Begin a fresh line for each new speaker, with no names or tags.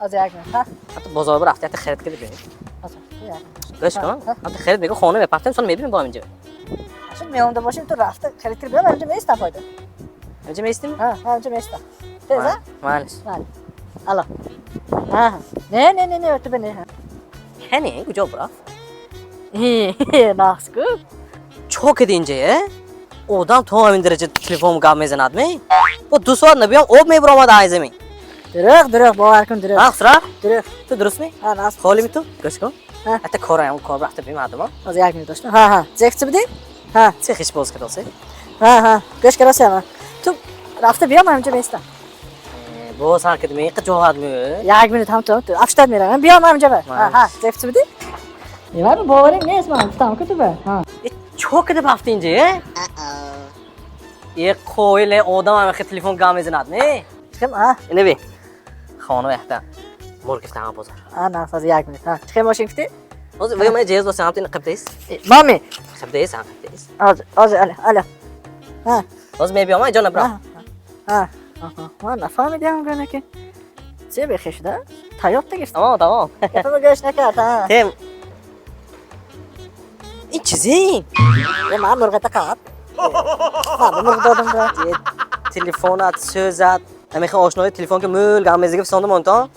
Ҳозир, як минут, ҳа.
Ҳатто бозор рафта, якта харид киди биёем.
Ҳозир, як минут.
Гӯш кун, ҳатто харид мегӯ, хона мепартем, сон мебинем бо ҳаминҷо.
Шуд, меомда бошем, ту рафта харид киди биём, ҳаминҷо меистам фойда.
Ҳаминҷо меистем?
Ҳа, ҳаминҷо меистам. Тез, ҳа?
Майли.
Майли. Алло. Ҳа, ҳа. Не, не, не, не, ту бе не.
Ҳане, куҷо бурафт?
Нақс ку.
Чо киди инҷа, е? Одам то ҳамин дараҷа телефон гап мезанад, ме? Бо 2 соат набиём, об мебуромад ай замин.
Дурӯғ, дурӯғ, бовар кун, дурӯғ.
Ҳа, хусрав?
Дурӯғ.
Ту дурустми?
Ҳа, нақс.
Холими ту? Гӯш кун.
Ҳа.
Ҳатто кораям, кор рафта бим ҳадума.
Ҳозир, як минут доштам. Ҳа, ҳа. Цех чӣ будӣ? Ҳа.
Цехиш боз кардосе?
Ҳа, ҳа. Гӯш карасиям. Ту рафта биём, ҳаминҷо меистам.
Боз ҳар киди меиқа ҷоҳат мӯ.
Як минут, ҳам ту, ту афштад меравам. Биём ҳаминҷо ба. Ҳа, ҳа. Цех чӣ будӣ? Е, боварим нест, ман гуфтам ку ту ба. Ҳа.
Чо киди бафти инҷа, е? Е, қоил одам ҳамихе телефон гап мезанад, не?
Чиқим, ҳа?
Ина би. Хона якта мург гирифтам бозор.
Ҳа, нақс, ҳозир, як минут. Ҳа. Чиқим мошин гуфтӣ?
Ҳозир вая ман ҷиҳоз босам, ҳамту қибдес.
Мами.
Қибдес, ҳам қибдес.
Ҳозир, ҳозир, алло, алло. Ҳа.
Ҳозир мебиём, ҷон набрам.
Ҳа. Ман нафаҳмидам, гуна ки. Че бехе шуда? Тайёб гирифтам.
Тамом, тамом.
Гапама гӯш накард, ҳа.
Тем. Ин чизи?
Е, ман мурғата қаб. Ман мурғ додам ба.
Телефонат сӯзад. Ҳамихе ошнои телефон ки мӯл гап мезаги фисондам онтон.